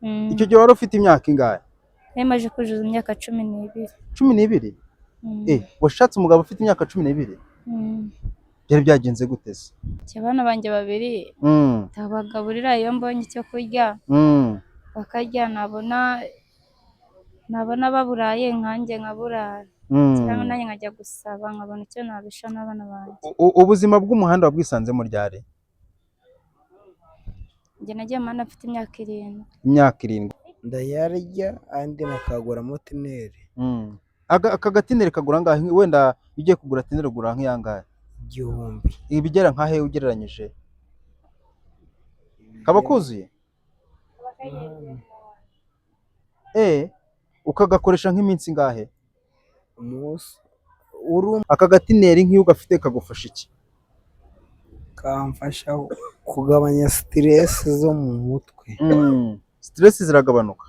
Icyo gihe wari ufite imyaka ingahe? Nari maze kuzuza imyaka 12. 12? Mm. Washatse umugabo ufite imyaka 12? Mm. Byari byagenze gute se? Njye abana banjye babiri ndabagaburira iyo mbonye icyo kurya bakarya, nabona baburaye nkanjye nkaburara. Cyangwa nanjye nkajya gusaba nkabona icyo nabisha n'abana banjye. Ubuzima bw'umuhanda wabwisanzemo ryari? Njye nagiye mu muhanda mfite imyaka 7. Imyaka 7. Ndayarya andi nakaguramo tineri. Aka gatineri kagura angahe? Wenda iyo ugiye kugura tineri ugura nk'iyangahe? 1000. Ibigera nka hehe ugereranyije? Kaba kuzuye? Ukagakoresha nk'iminsi ingahe? Umunsi uri. Aka gatineri nk'iyo ugafite kagufasha iki? Kamfasha kugabanya stress zo mu mutwe. Stress ziragabanuka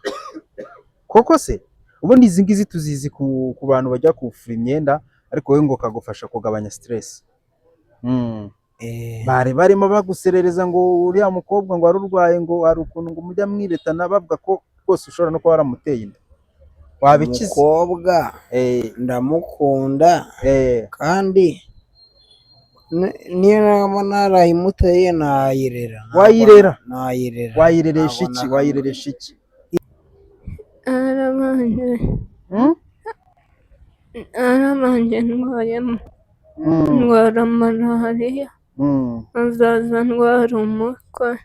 koko se? Ubundi izi ngizi tuzizi ku bantu bajya kufura imyenda, ariko wowe ngo kagufasha kugabanya stress. Bari barimo baguserereza ngo uriya mukobwa ngo warurwaye, ngo hari ukuntu ngo mujya mwiretana, bavuga ko rwose ushobora no kuba waramuteye inda. Wabikize? Umukobwa ndamukunda kandi niyo naba narayimuteye nayirera. Wayirera? Nayirera. Wayireresha iki? Wayireresha iki? Narabanje ndwayemo, ndwara malariya, nkazaza ndwara umutwe,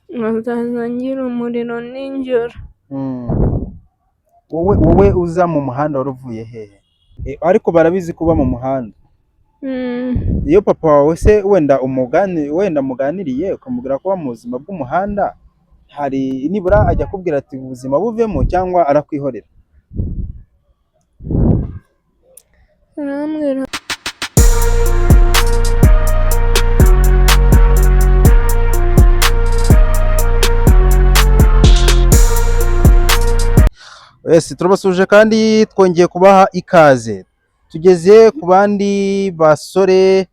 nkazaza ngira umuriro nijoro. Wowe uza mu muhanda wari uvuye hehe? Ariko barabizi kuba mu muhanda. Iyo papa wawe se wenda wenda muganiriye ukamubwira ko mu buzima bw'umuhanda hari nibura ajya akubwira ati ubuzima buvemo, cyangwa arakwihorera? Arambwira. Yes, turabasuje kandi twongeye kubaha ikaze. Tugeze ku bandi basore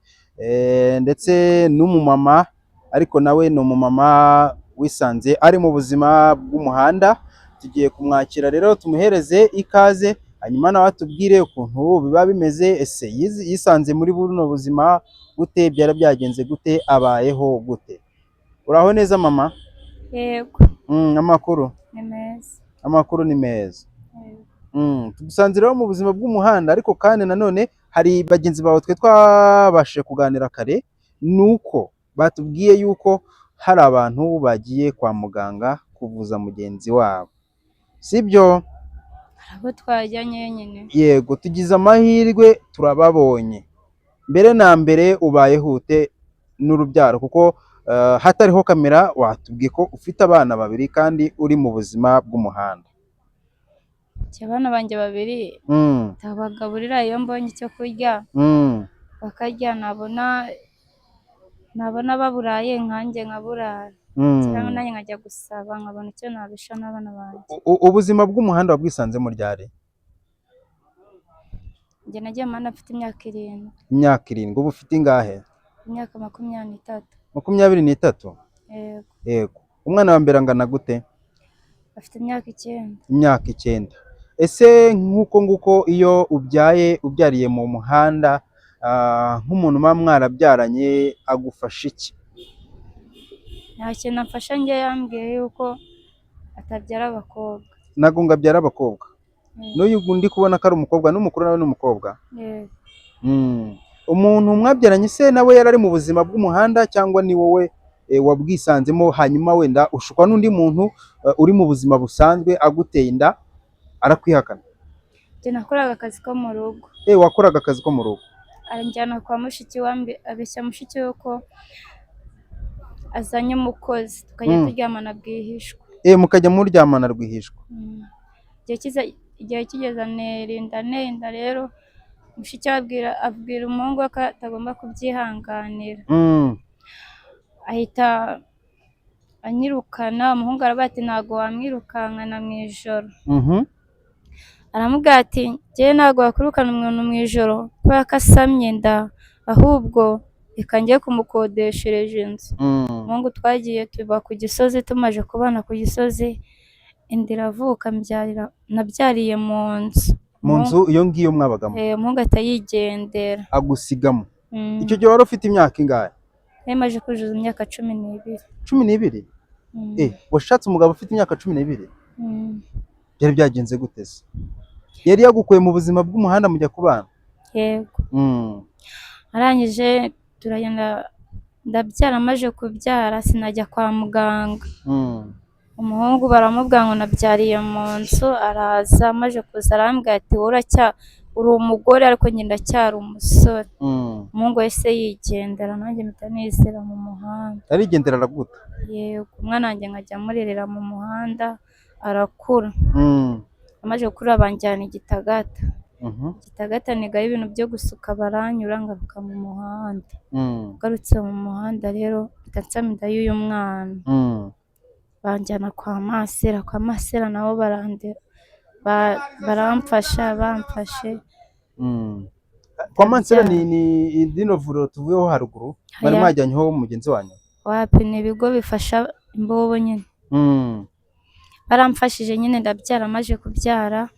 ndetse n'umumama, ariko nawe ni umumama wisanze ari mu buzima bw'umuhanda. Tugiye kumwakira rero tumuhereze ikaze, hanyuma nawe atubwire ukuntu biba bimeze. Ese yisanze muri buno buzima gute? Byari byagenze gute? Abayeho gute? Uraho neza mama? Yego. Amakuru? Ni meza. Amakuru ni meza. Tugusanze rero mu buzima bw'umuhanda, ariko kandi nanone hari bagenzi bawe twe twabashije kuganira kare, nuko batubwiye yuko hari abantu bagiye kwa muganga kuvuza mugenzi wabo, sibyo? Abo twajyanye nyine. Yego, tugize amahirwe turababonye. Mbere na mbere ubayehute n'urubyaro, kuko hatariho kamera watubwiye ko ufite abana babiri kandi uri mu buzima bw'umuhanda. Abana banjye babiri ndabagaburira iyo mbonye icyo kurya bakarya, nabona baburaye nkanjye nkaburara. Cyangwa nanjye nkajya gusaba nkabona icyo nabisha n'abana banjye. Ubuzima bw'umuhanda wabwisanzemo ryari? Njye nagiye mu muhanda mfite imyaka 7. Imyaka 7. Ubu ufite ingahe? Imyaka 23. 23? Yego. Yego. Umwana wa mbere angana gute? Afite imyaka 9. Imyaka 9. Ese nk'uko nguko iyo ubyaye ubyariye mu muhanda, nk'umuntu muba mwarabyaranye agufasha iki? Nta kintu amfasha, njye yambwiye yuko atabyara abakobwa. Ntabwo ngo abyara abakobwa. N'uyu ndi kubona ko ari umukobwa, n'umukuru nawe ni umukobwa. Yego. Umuntu mwabyaranye se nawe yari ari mu buzima bw'umuhanda, cyangwa ni wowe wabwisanzemo, hanyuma wenda ushukwa n'undi muntu uri mu buzima busanzwe aguteye inda arakwihakana? Njye nakoraga akazi ko mu rugo. Wakoraga akazi ko mu rugo. Anjyana kwa mushiki we, abeshya mushiki we ko azanye umukozi, tukajya turyamana bwihishwa. Mukajya muryamana rwihishwa. Igihe kigeze nerinda rero, mushiki we abwira umuhungu we ko atagomba kubyihanganira. Ahita anyirukana, umuhungu aravuga ati ntabwo wamwirukankana mu ijoro. Aramubwira ati njyewe ntabwo wakwirukana umuntu mu ijoro kubera ko asamye inda, ahubwo Reka njye kumukodeshereza inzu. Umuhungu twagiye tuba ku Gisozi, tumaze kubana ku Gisozi, inda iravuka, mbyarira, nabyariye mu nzu. Mu nzu iyo ngiyo mwabagamo? Umuhungu ahita yigendera. Agusigamo? Icyo gihe wari ufite imyaka ingahe? Nari maze kuzuza imyaka 12. 12? Mm. Washatse umugabo ufite imyaka 12? Mm. Byari byagenze gute se? Yari yagukuye mu buzima bw'umuhanda mujya kubana? Yego. Arangije turagenda, ndabyara, maze kubyara sinajya kwa muganga. Umuhungu baramubwira ngo nabyariye mu nzu, araza, amaze kuza arambwira ati wowe uri umugore ariko njye ndacyari umusore. Umuhungu wese yigendera, nanjye mpita nizera mu muhanda. Arigendera araguta? Yego, umwana wanjye nkajya amurerera mu muhanda, arakura. Amaze gukura banjyana i Gitagata. Gitagata nigayo ibintu byo gusuka, baranyura, ngaruka mu muhanda. Ngarutse mu muhanda rero mpita nsama inda y'uyu mwana. Banjyana kwa masera, kwa masera nabo baramfasha, bamfashe. Kwa Mansera ni rino vuriro tuvuyeho haruguru mwari mwajyanyeho mugenzi wanyu? Wapi, ni ibigo bifasha imbobo nyine. Baramfashije nyine, ndabyara, maze kubyara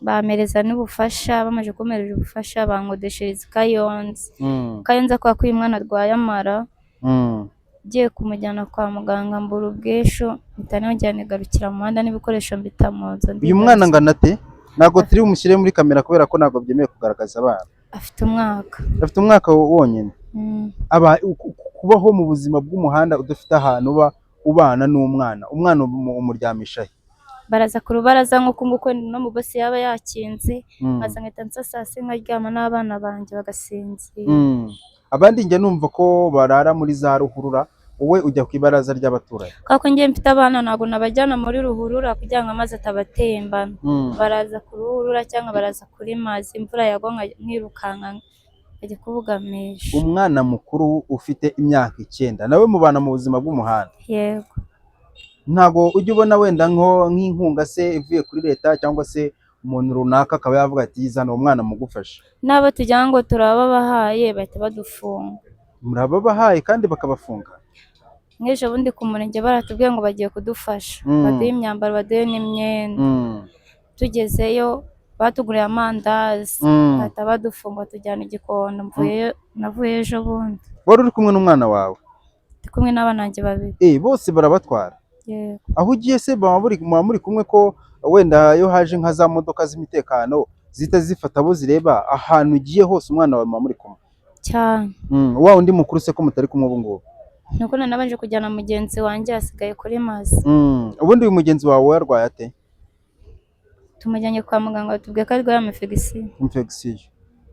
bampereza n'ubufasha, bamaze kumpereza ubufasha bankodeshereza i Kayonza. Kayonza kubera ko uyu mwana arwaye amara, ngiye kumujyana kwa muganga mbura ubwishyu, mpita nongera nigarukira mu muhanda n'ibikoresho mbita mu nzu. Uyu mwana angana ate? Ntabwo turi bumushyire muri kamera kubera ko ntabwo byemewe kugaragaza abana. Afite umwaka. Afite umwaka wonyine. Aba kubaho mu buzima bw'umuhanda udafite ahantu uba ubana n'umwana, umwana umuryamisha he? Baraza ku rubaraza nk'uko nguko no mu bosi yaba yakinze, nkaza nkahita nsasa hasi nkaryama n'abana banjye bagasinzira. Abandi njya numva ko barara muri za ruhurura, wowe ujya ku ibaraza ry'abaturanyi. Kubera ko njye mfite abana ntabwo nabajyana muri ruhurura kugira ngo amazi atabatembana. Baraza ku ruhurura cyangwa baraza kuri mazi, imvura yagwa nkirukanka nkajya kubugamisha. Umwana mukuru ufite imyaka 9 nawe mubana mu buzima bw'umuhanda? Yego. Ntabwo ujya ubona wenda nk'inkunga se ivuye kuri leta cyangwa se umuntu runaka akaba yavuga ati zana uwo mwana mugufashe? N'abo tugira ngo turababahaye bahita badufunga. Murababahaye kandi bakabafunga? Nk'ejo bundi ku murenge baratubwiye ngo bagiye kudufasha, baduhe imyambaro, baduhe n'imyenda. Tugezeyo batuguriye amandazi, bahita badufunga batujyana i Gikondo. Navuyeyo ejo bundi. Wari uri kumwe n'umwana wawe? Ndi kumwe n'abana banjye babiri. Bose barabatwara? Yego. Aho ugiye se muba muri kumwe ko wenda iyo haje nka za modoka z'imitekano zihita zifata abo zireba, ahantu ugiye hose umwana wawe muba muri kumwe? Cyane. Wa undi mukuru se ko mutari kumwe ubu ngubu? Nuko nabanje kujyana mugenzi wanjye asigaye kuri mazi. Ubundi uyu mugenzi wawe yarwaye ate? Tumujyanye kwa muganga batubwiye ko arwaye infection.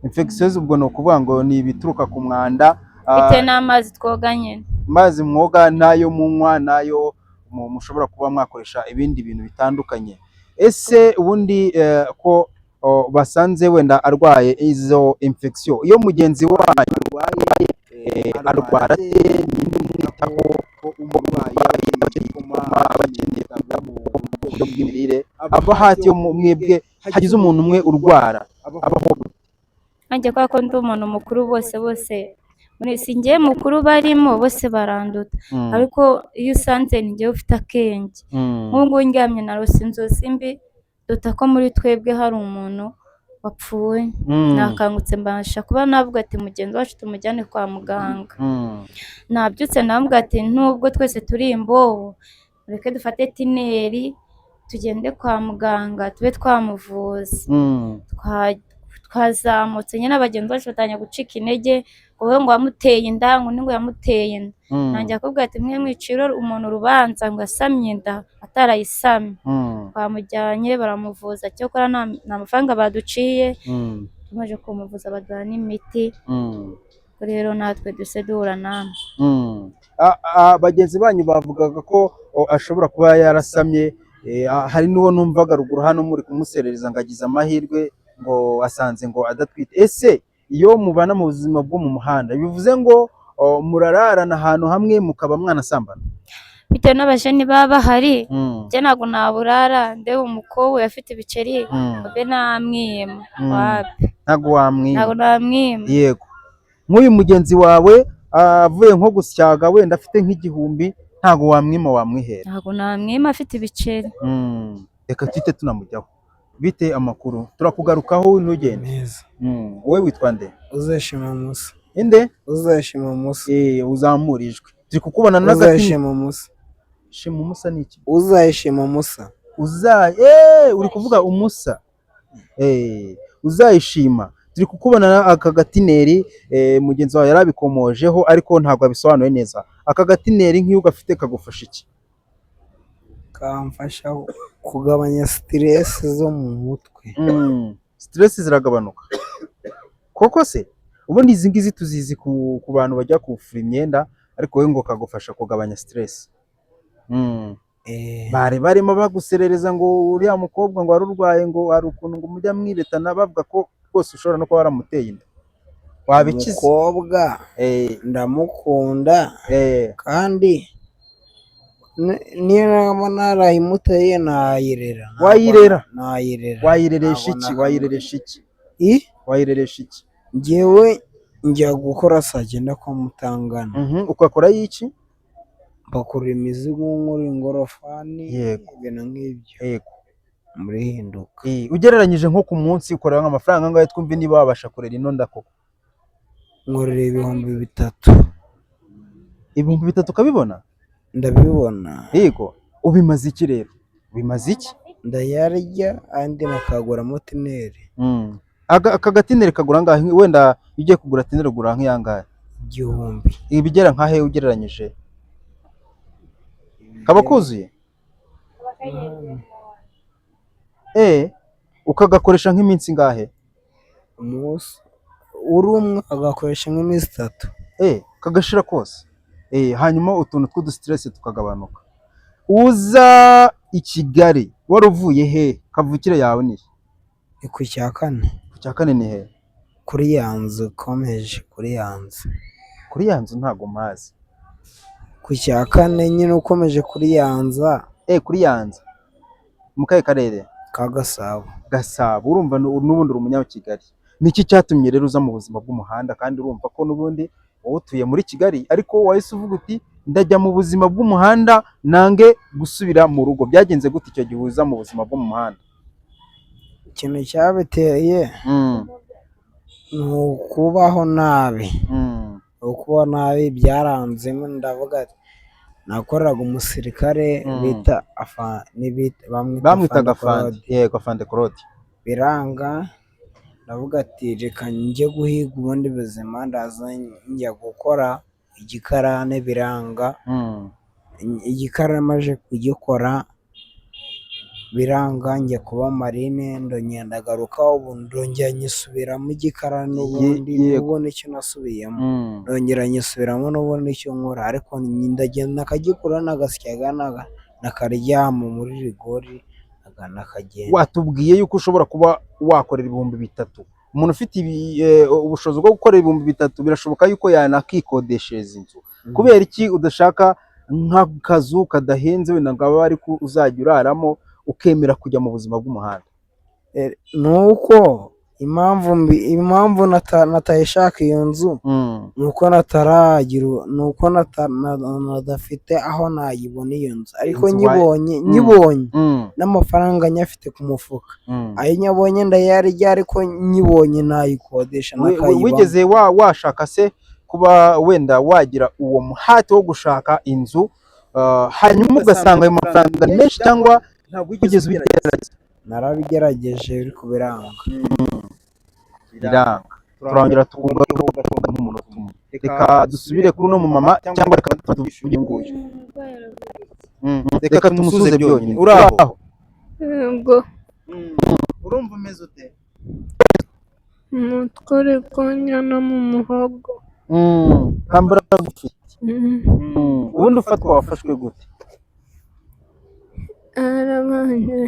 Infection ubwo ni ukuvuga ngo ni ibituruka ku mwanda, bitewe n'amazi twoga nyine. Amazi mwoga n'ayo munywa n'ayo mushobora kuba mwakoresha ibindi bintu bitandukanye. Ese ubundi ko basanze wenda arwaye izo infection, iyo mugenzi wanyu arwaye arwara ate? Ninde umwitaho? Ko umurwayi aba akeneye kwitabwaho mu buryo bw'imirire, aba hati yo mwebwe hagize umuntu umwe urwara abaho? Nanjye kubera ko ndi umuntu mukuru, bose muri si njye mukuru barimo bose baranduta, ariko iyo usanze ni njyewe ufite akenge. Nk'ubu ngubu ndyamye narose inzozi mbi, duta ko muri twebwe hari umuntu wapfuye. Nakangutse mbasha kuba navuga ati mugenzi wacu tumujyane kwa muganga. Nabyutse navuga ati nubwo twese turi imbobo, mureke dufate tineri tugende kwa muganga tube twamuvuza. Twazamutse nyine abagenzi bacu batangiye gucika intege, ngo ngo yamuteye inda, ngo ngo yamuteye inda. Nanjye akubwira ati mwe mwicira umuntu urubanza ngo asamye inda atarayisamye. Twamujyanye baramuvuza, cyokora nta mafaranga baduciye, tumaze kumuvuza baduha n'imiti. Rero natwe duse duhura namwe. Bagenzi banyu bavugaga ko ashobora kuba yarasamye, hari n'uwo numvaga ruguru hano muri kumuserereza ngo agize amahirwe ngo asanze ngo adatwite. Ese iyo mubana mu buzima bwo mu muhanda bivuze ngo murararana ahantu hamwe mukaba mwanasambana? Bitewe n'abajeni baba bahari, njye ntabwo naburara ndeba umukobwa afite ibiceri mbe namwima. Wapi, ntabwo wamwima. Ntabwo namwima. Yego. Nk'uyu mugenzi wawe avuye nko gusyaga wenda afite nk'igihumbi, ntabwo wamwima, wamwihera? Ntabwo namwima afite ibiceri. Reka tuhite tunamujyaho. Bite amakuru? Turakugarukaho, ntugende. Neza. Wowe witwa nde? Uzeshima Musa. Inde? Uzeshima Musa. Uzamura ijwi, turi kukubona n'agati. Uzeshima Musa. Shima Umusa ni iki? Uzayishima Musa. Uza uri kuvuga umusa. Uzayishima, turi kukubona aka gatineri. Mugenzi wawe yarabikomojeho ariko ntabwo abisobanuye neza. Aka gatineri nk'iyo ugafite kagufasha iki? Kamfasha kugabanya stress zo mu mutwe. Stress ziragabanuka koko se? Ubundi izi ngizi tuzizi ku bantu bajya kufura imyenda, ariko wowe ngo kagufasha kugabanya stress. Bari barimo baguserereza ngo uriya mukobwa ngo wari urwaye, ngo hari ukuntu ngo mujya mwibetana, bavuga ko rwose ushobora no kuba waramuteye inda. Wabikize? Umukobwa ndamukunda, kandi niyo naba narayimuteye nayirera. Wayirera? Nayirera. Wayireresha Ntabwo iki? Wayireresha iki? I? Wayireresha iki? Njyewe njya gukora saa cyenda kwa Mutangana. Ugakora iki? Mbakurura imizigo, nkora ingorofani, ibintu nk'ibyo, muri Hinduka. Ugereranyije nko ku munsi ukorera nk'amafaranga angahe, twumve niba wabasha kurera ino nda koko? Nkorera 3000. 3000 ukabibona? Ndabibona. Yego, ubimaze iki rero, ubimaze iki? Ndayarya, andi nakaguramo tineri. Aka gatineri kagura angahe? Wenda iyo ugiye kugura tineri ugura nk'iyangahe? 1000. Ibigera nka he ugereranyije? Kaba kuzuye? Ukagakoresha nk'iminsi ingahe? Umunsi uri umwe agakoresha nk'iminsi 3. Kagashira kose. Hanyuma utuntu tw'udu stress tukagabanuka. Uza i Kigali wari uvuye he? Kavukire yawe ni he? Ni ku cya kane. Ku cya kane ni he? Kuri ya nzu, ukomeje kuri ya nzu. Kuri ya nzu ntago mpazi. Ku cya kane nyine, ukomeje kuri ya nza. Kuri ya nzu mu kahe karere? Ka Gasabo. Gasabo. Urumva n'ubundi uri umunyakigali. Niki cyatumye rero uza mu buzima bw'umuhanda, kandi urumva ko n'ubundi wowe utuye muri Kigali, ariko wahise uvuga uti ndajya mu buzima bw'umuhanda nange gusubira mu rugo? Byagenze gute icyo gihe uza mu buzima bwo mu muhanda? Ikintu cyabiteye ni ukubaho nabi. Ukubaho nabi byaranzemo. Ndavuga ati nakoreraga umusirikare bita bamwita Bamwitaga Afande Afande. Claude. Yego, Afande Claude. Biranga, ndavuga ati reka njye guhiga ubundi buzima. Ndaza njya gukora igikarane, biranga. Igikarane maze kugikora biranga, njya kuba marine, ndongera ndagaruka. Ubu ndongera nyisubiramo igikarane n'ubundi. N'ubu nicyo nasubiyemo. Ndongera nyisubiramo, n'ubu nicyo nkora, ariko ndagenda nakagikora, nagasyaga, nakaryama muri rigori, nakagenda. Watubwiye yuko ushobora kuba wakorera 3000. Umuntu ufite ubushobozi bwo gukorera 3000 birashoboka yuko yanakikodeshereza inzu. Kubera iki udashaka nk'akazu kadahenze wenda ngo abe ariko uzajya uraramo, ukemera kujya mu buzima bw'umuhanda? Ni uko impamvu mbi, impamvu natayishaka iyo nzu, ni uko nataragira, ni uko nadafite aho nayibona iyo nzu, ariko Inzu nyibonye, nyibonye n'amafaranga nyafite ku mufuka, ayo nyabonye ndayarya, ariko nyibonye nayikodesha nakayibamo. Wigeze washaka se kuba wenda wagira uwo muhate wo gushaka inzu, hanyuma ugasanga ayo mafaranga ni menshi, cyangwa ntabwo wigeze ubigerageza? Narabigerageje ariko biranga. Biranga. Turongera tukugaruka nk'umunota umwe. Reka dusubire kuri uno mumama, cyangwa reka tuvuge uyu nguyu. Reka tumusuze byonyine. Uraho? Yego. Urumva umeze ute? Umutwe uri kundya no mu muhogo. Nta mbaraga ufite? Ubundi ufatwa wafashwe gute? Arabanje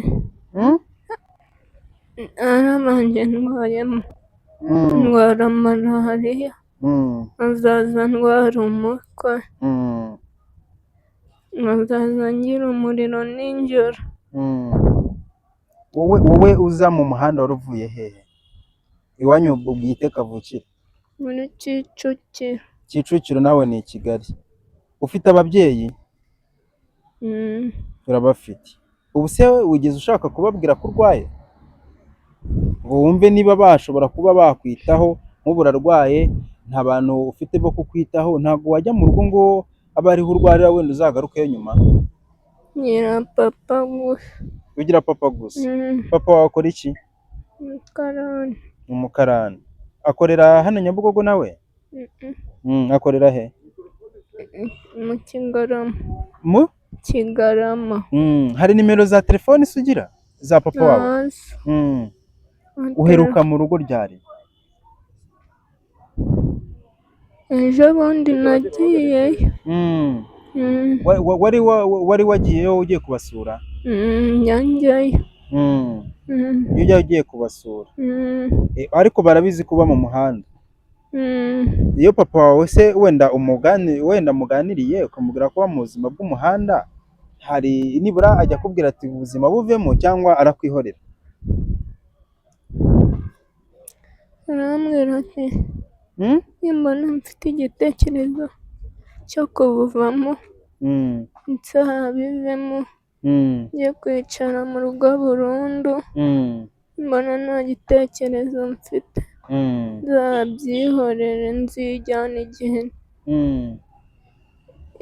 arabanje ndwayemo, ndwara malariya, nkazaza ndwara umutwe, nkazaza ngira umuriro nijoro. Wowe uza mu muhanda wari uvuye hehe? Iwanyu bwite kavukire? Muri Kicukiro. Kicukiro nawe ni i Kigali. Ufite ababyeyi? Urabafite. Ubu se wigeze ushaka kubabwira ko urwaye, ngo wumve niba bashobora kuba bakwitaho? Nk'ubu urarwaye, nta bantu ufite bo kukwitaho, ntabwo wajya mu rugo ngo abe ariho urwarira, wenda uzagarukeyo nyuma? Ngira papa gusa. Ugira papa gusa? Papa wawe akora iki? Umukarani. Umukarani. Akorera hano Nyabugogo nawe? Akorera he? Mu Kigarama. Mu Kigarama. Hari nimero za telefoni se ugira za papa wawe? Ntazo. Uheruka mu rugo ryari? Ejo bundi nagiyeyo. Wari wagiyeyo ugiye kubasura? Njyayo. Iyo ujyayo ugiye kubasura. Ariko barabizi kuba mu muhanda. Iyo papa wawe se wenda wenda muganiriye ukamubwira ko mu buzima bw'umuhanda, hari nibura ajya akubwira ati ubuzima buvemo, cyangwa arakwihorera? Arambwira ati nimbona mfite igitekerezo cyo kubuvamo, nzabivemo, njye kwicara mu rugo burundu, mbona nta gitekerezo mfite, nzabyihorere, nzijyana igihe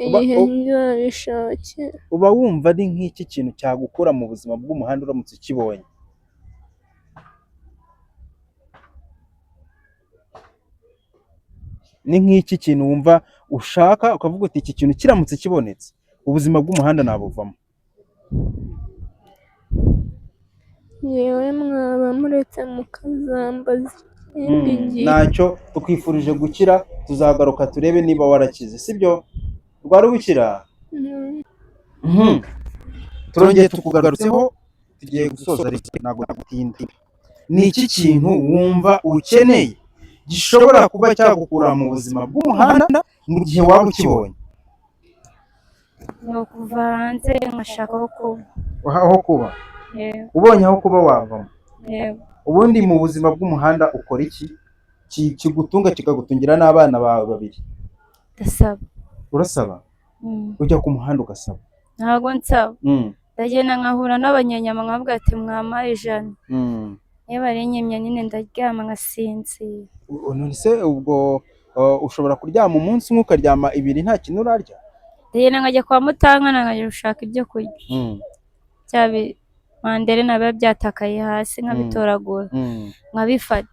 igihe nzabishakira. Uba wumva ari nk'iki kintu cyagukura mu buzima bw'umuhanda uramutse ukibonye? Ni nk'iki kintu wumva ushaka ukavuga uti iki kintu kiramutse kibonetse ubuzima bw'umuhanda nabuvamo? Yewe, mwaba muretse mukazambaza ikindi gihe. Ntacyo, tukwifurije gukira, tuzagaruka turebe niba warakize, sibyo? Rwari ubukira? Turongeye tukugarutseho, tugiye gusoza ariko ntabwo nagutinda. Ni iki kintu wumva ukeneye gishobora kuba cyagukura mu buzima bw'umuhanda mu gihe waba ukibonye? Ni ukuva hanze nkashaka aho kuba. Aho kuba? Yego. Ubonye aho kuba wavamo? Yego. Ubundi mu buzima bw'umuhanda ukora iki kigutunga kikagutungira n'abana bawe babiri? Ndasaba. Urasaba? Ujya ku muhanda ugasaba? Ntabwo nsaba. Ndagenda nkahura n'abanyenyama nkavuga ati mwampaye 100. Iyo barinyimye nyine ndaryama nkasinzira. None se ubwo ushobora kuryama umunsi umwe ukaryama ibiri nta kintu urarya? Ndagenda nkajya kwa Mutankana nkajya gushaka ibyo kurya. Bya mandere nabiba byatakaye hasi nkabitoragura, nkabifata.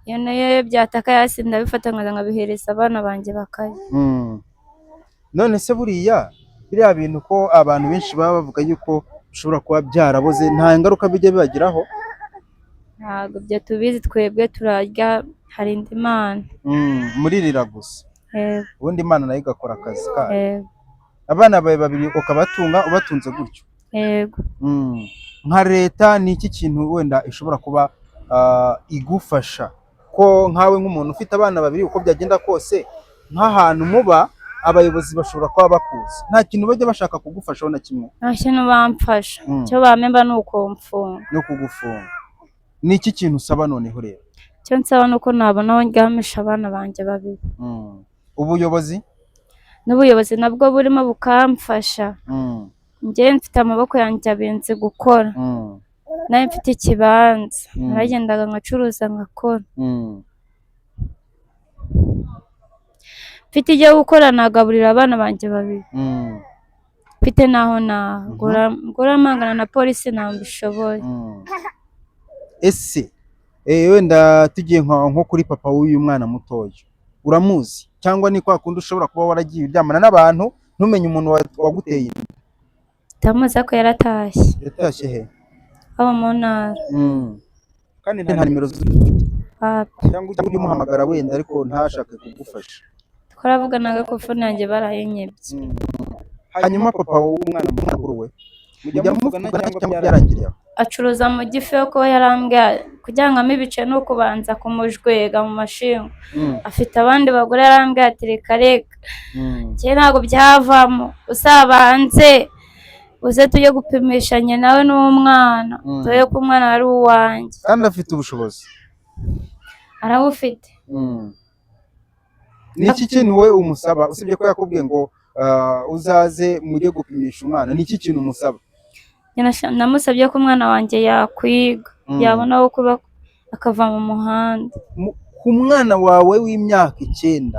Iyo nayo byatakaye hasi ndabifata nkaza nkabihereza abana banjye bakarya. None se buriya biriya bintu ko abantu benshi baba bavuga yuko bishobora kuba byaraboze, nta ngaruka bijya bibagiraho? Ntabwo ibyo tubizi, twebwe turarya harinda Imana. Muririra gusa. Ubundi Imana nayo igakora akazi kayo. Abana bawe babiri ukabatunga ubatunze gutyo? Yego. Nka leta ni iki kintu wenda ishobora kuba igufasha, ko nkawe nk'umuntu ufite abana babiri uko byagenda kose nk'ahantu muba abayobozi bashobora kuba bakuzi, nta kintu bajya bashaka kugufashaho na kimwe? Nta kintu bamfasha. Icyo bamemba ni ukumfunga. No kugufunga. Ni iki kintu usaba noneho rero? Icyo nsaba ni uko nabona aho ndyamisha abana banjye babiri. Ubuyobozi? N'ubuyobozi nabwo burimo bukamfasha. Njye mfite amaboko yanjye abinzi gukora. Nawe mfite ikibanza. Naragendaga nkacuruza nkakora. Mfite ibyo gukora nagaburira abana banjye babiri. Mfite naho ngora mpangana na polisi ntabwo mbishoboye. Ese wenda tugiye nko kuri papa w'uyu mwana mutoya, uramuzi cyangwa ni kwa kundi ushobora kuba waragiye uryamana n'abantu ntumenye umuntu waguteye inda? Ndamuzi ko yaratashye. Yatashye he? Aba mu ntara. Kandi nta nimero Papa. cyangwa ujye umuhamagara wenda ariko ntashake kugufasha. Twaravuganaga ko phone yanjye barayinyibye. Hanyuma papa w'umwana mukuru we mujya muvugana cyangwa byarangiriye aho? Acuruza mu gifu yo kuba yarambwiye kugira ngo ampe ibice ni ukubanza kumujwega mu mashinga. Afite abandi bagore yarambwiye ati reka reka. Njye ntabwo byavamo, uzabanze uze tujye gupimishanya nawe n'umwana, dore ko umwana ari uwanjye. Kandi afite ubushobozi. Arabufite. Ni iki kintu we umusaba, usibye ko yakubwiye ngo uzaze mujye gupimisha umwana, ni iki kintu umusaba? Namusabye ko umwana wanjye yakwiga, yabona aho kuba akava mu muhanda. Ku mwana wawe w'imyaka 9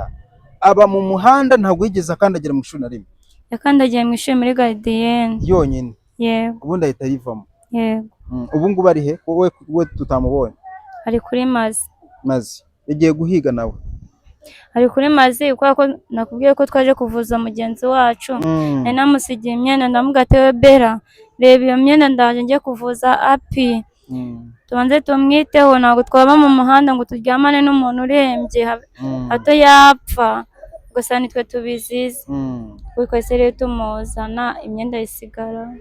aba mu muhanda, ntabwo yigeze akandagira mu ishuri na rimwe? Yakandagiye mu ishuri muri garidiyene yonyine? Yego. Ubundi ahita ayivamo? Yego. Ubu ngubu ari he wowe we tutamubonye? Ari kuri Mazi. Mazi yagiye guhiga nawe? Ari kuri Mazi, kubera ko nakubwiye ko twaje kuvuza mugenzi wacu. Nari namusigiye imyenda, ndamubwira ati: "We Bera, reba iyo myenda, ndaje njye kuvuza api, tubanze tumwiteho, ntabwo twaba mu muhanda ngo turyamane n'umuntu urembye, hato yapfa gusa nitwe tubizize." Twese rero tumuzana, imyenda isigara.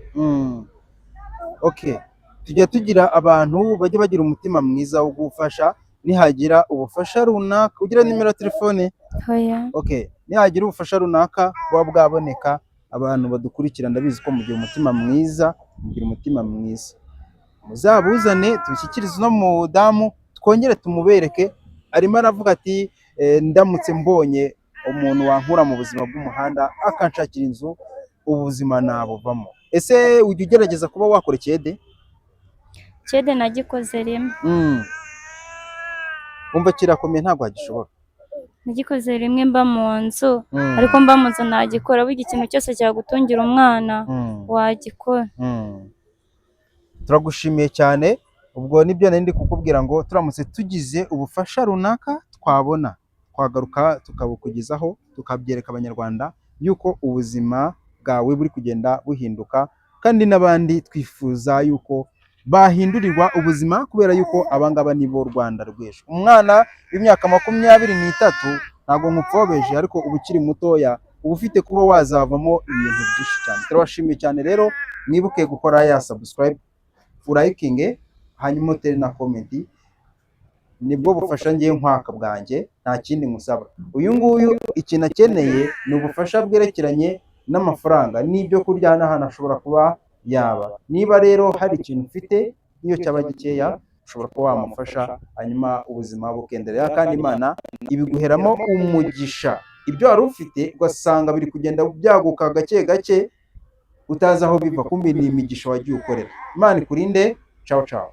Okay, tujya tugira abantu bajya bagira umutima mwiza wo gufasha. Nihagira ubufasha runaka, ugira nimero ya telefone? Oya. Okay, nihagira ubufasha runaka buba bwaboneka, abantu badukurikira ndabizi ko mugira umutima mwiza, mugira umutima mwiza, muzabuzane tubishyikirize uno mudamu, twongere tumubereke. Arimo aravuga ati: "Ndamutse mbonye umuntu wankura mu buzima bw'umuhanda akanshakira inzu, ubuzima nabuvamo." Ese ujya ugerageza kuba wakora ikiyede? Kede nagikoze rimwe. Wumva kirakomeye, ntabwo wagishobora? Nagikoze rimwe mba mu nzu, ariko mba mu nzu nagikora. Burya ikintu cyose cyagutungira umwana wagikora. Turagushimiye cyane. Ubwo nibyo nari ndi kukubwira, ngo turamutse tugize ubufasha runaka twabona, twagaruka tukabukugezaho, tukabyereka Abanyarwanda yuko ubuzima bwawe buri kugenda buhinduka, kandi n'abandi twifuza yuko bahindurirwa ubuzima, kubera yuko abangaba nibo Rwanda rw'ejo. Umwana w'imyaka 23, ntabwo nkupfobeje, ariko uba ukiri mutoya, uba ufite kuba wazavamo ibintu byinshi cyane. Turabashimiye cyane rero. Mwibuke gukora ya subscribe, urayikinge, hanyuma utere na comment. Nibwo bufasha ngiye nkwaka bwanjye, nta kindi nkusaba. Uyu nguyu ikintu akeneye ni ubufasha bwerekeranye n'amafaranga n'ibyo kurya n'ahantu ashobora kuba yaba. Niba rero hari ikintu ufite, niyo cyaba gikeya, ushobora kuba wamufasha, hanyuma ubuzima bukenderera, kandi Imana ibiguheramo umugisha. Ibyo wari ufite ugasanga biri kugenda byaguka gake gake, utazi aho biva, kumbi ni imigisha wagiye ukorera. Imana ikurinde. Ciao ciao.